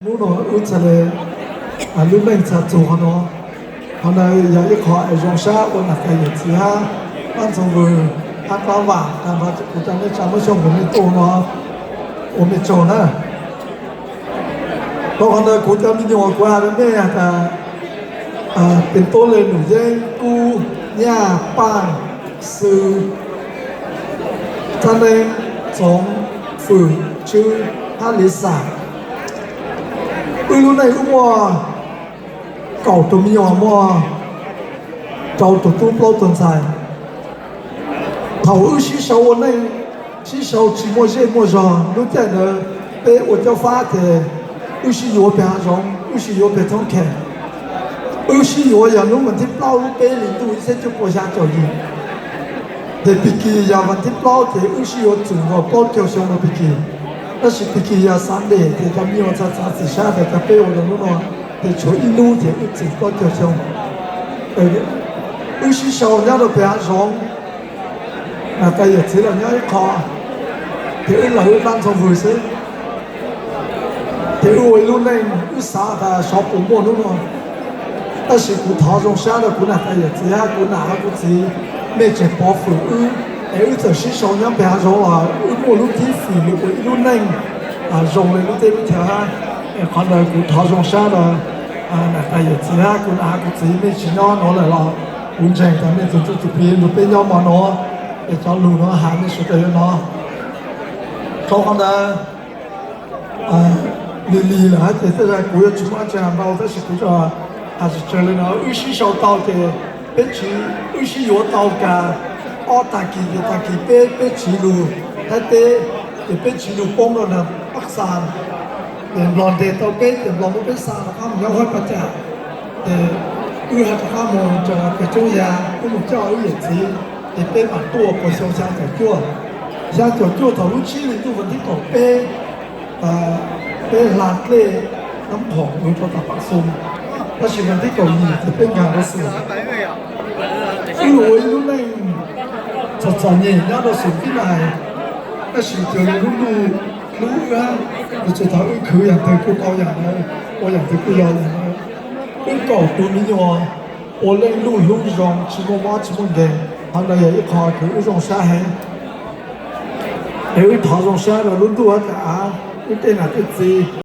Hnub no wb txhaj le, lub neej txhaj txug qhov no. Qhov ntawd yog ib qho zoo sab ua nam tais yawm txiv hab pab ntxoog vwg hab pab vam tag nrho kuv cov neej tsa Hmoob Xyooj uas mej tuaj no ua mej tsaug na. Rau qhov ntawd kuv cov me nyuam kuv has rau mej has tas, Tes Tub Le Num Yeeb, Kub, Nyaj, Paaj, Xwb, Txab Neeb, Txoov, Fwm, Tswb hab Liv Xam. Wb lub neej wb muaj kaum tug me nyuam, muaj rau tug tub plaub tug ntxhais. Thaum wb sib sau ua neej, sib sau tsis muaj zej muaj zog, lub caij ntawd peb ua caub fab ces wb sib yuav pem hav zoov, wb sib yuav pem thoob kheem. Wb sib yuav yog hnub vas thib plaub lub peb hli ntuj ib txhiab cuaj pua xya caum yim. Ces pig kig yog vas thib plaub ces wb sib yuav txug nkaus plaub caug xyoo rau pig kig. Tab sis pig kig yog Sunday ces cov me nyuam txhaj txav txim sab tas cov peb ua rau hnub no, ces tshuav ib lub ces wb txug plaub caug xyoo. Wb sib sau nyob rau pem hav zoov, nam tais yawm txiv los nyob ib qho, ces wb los wb pab ntxoog vwg xwb. Ces wb ua ib lub neej wb xav tas xyov puas muaj hnub no. Tab sis kuv thov zoo sab rau kuv nam tais yawm txiv hab kuv nam hab kuv txiv, mej tseem pov fwm wb, es wb txawm sib sau nyob pem hav zoov los wb muaj lub cib fim lug ua ib lub neej zoo le lub teb lub chaw hab. Es qhov ntawd kuv thov zoo sab rau nam tais yawm txiv hab kuv nam hab kuv txiv, mej tsis nyob nuav lawm los kuv ntseeg tas mej txug txuj txug plig lug peb nyob mo nuav, es cov lug nuav has mej sawv daws yuav hnov. Rau qhov ntawd lig lig lawm hab ces tej zag kuv yuav tsis muaj dab tsi has ntau, tab sis kuv has tsawg tsawg le no, wb sib sau tau ces peb tsiv, wb sib yuav tau kas ob tag kis ces tag kis peb, peb tsiv lug Thaib teb, ces peb tsiv lug poob rau nram Paj Xas, ces Nplog ntes tau peb ces Nplog muab peb xa rov qab mus nyob Huab Paj Cam. Ces wb has rov qab mus tseem pem Tsoob Yas, wb mus coj wb yawm txiv, ces peb mam tuaj puas xyoo xya caum cuaj. Xya caum cuaj thaum lub tsib hli ntuj vas thib kaum peb, peb hla dlej Nab Phoom mus rau tas Paj Xoo, tab sis vas thib kaum yim ces peb nkaag rau Xwm. Wb lug ua ib lub neej txom txom nyem nyob rau Xwm Tib Nais, tab sis cuag li lub ntuj hlub wb, txug thaum wb khwv yaam twg kuj tau yaam ntawd, ua yaam twg kuj yog yaam ntawd. Wb kaum tug me nyuam ua leej luj hlub zoo tsis muaj mob tsis muaj nkeeg, qhov ntawd yog ib qho kws wb zoo sab heev. Es wb thov zoo sab rau lub ntuj hab tas av, wb tej nam tej txiv,